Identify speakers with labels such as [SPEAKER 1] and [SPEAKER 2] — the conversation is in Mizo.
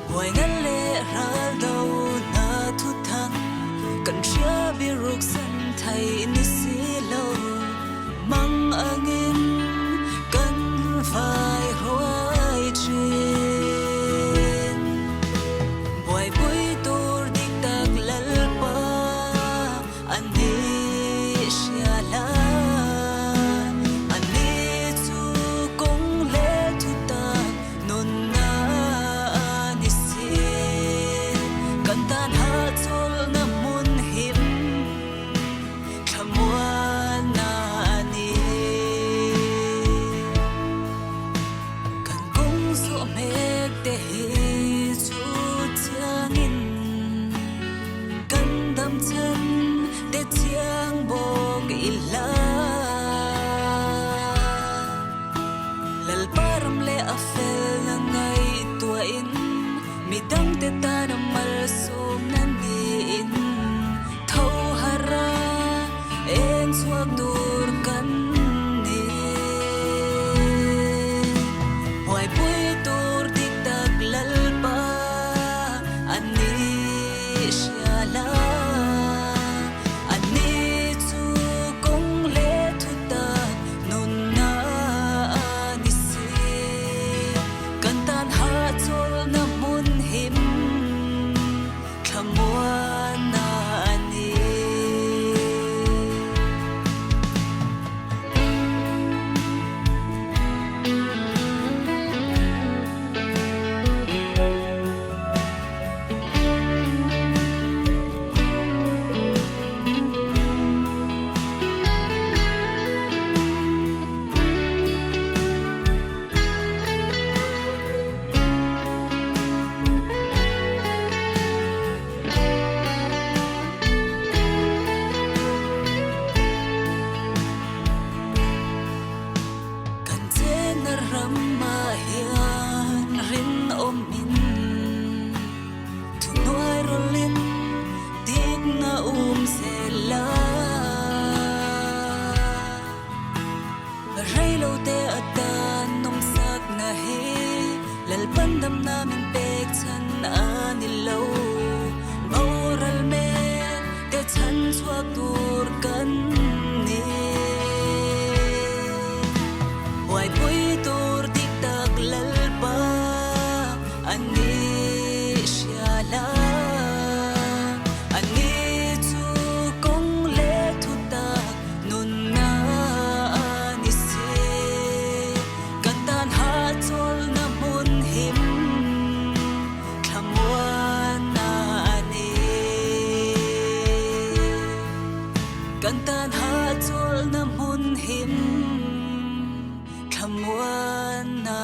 [SPEAKER 1] Buaina leh ral do na thuthang kan hria biruk san thei ni si lo. Mang angin kan vai ruai thin. Buaipui tur dik tak Lalpa a ni hria la. A ni chu kawng leh thutak nunna a ni si. Kan tan hahchawlhna hmun him. Thlamuanna a ni. Kan kawng zawh hmek te hi chu chiangin kan dam chhan te chiang bawk i hla. Lalpa ram leh a felna ngaihtuahin midangte tana malsawmna niin Tho har a, eng chhuak tur kan ni. Buaipui tur dik tak Lalpa a ni hria la. A ni chu kawng leh thutak nunna a ni si. Kan tan hahchawlhna hmun him. Thlamuanna a ni. Kan chenna ramah hian rinawmin thuhnuai rawlin dikna um zel a. Reilote atan nawmsakna hi Lalpan damna min pek chhan a ni lo. Boral mek te chhan chhuak tur kan ni. Buaipui tur dik tak Lalpa a ni hria la. A ni chu kawng leh thutak Nunna a ni si, kan tan hahchawlhna hmun him thlamuanna a ni. Kan tan hahchawlhna hmun him thlamuanna.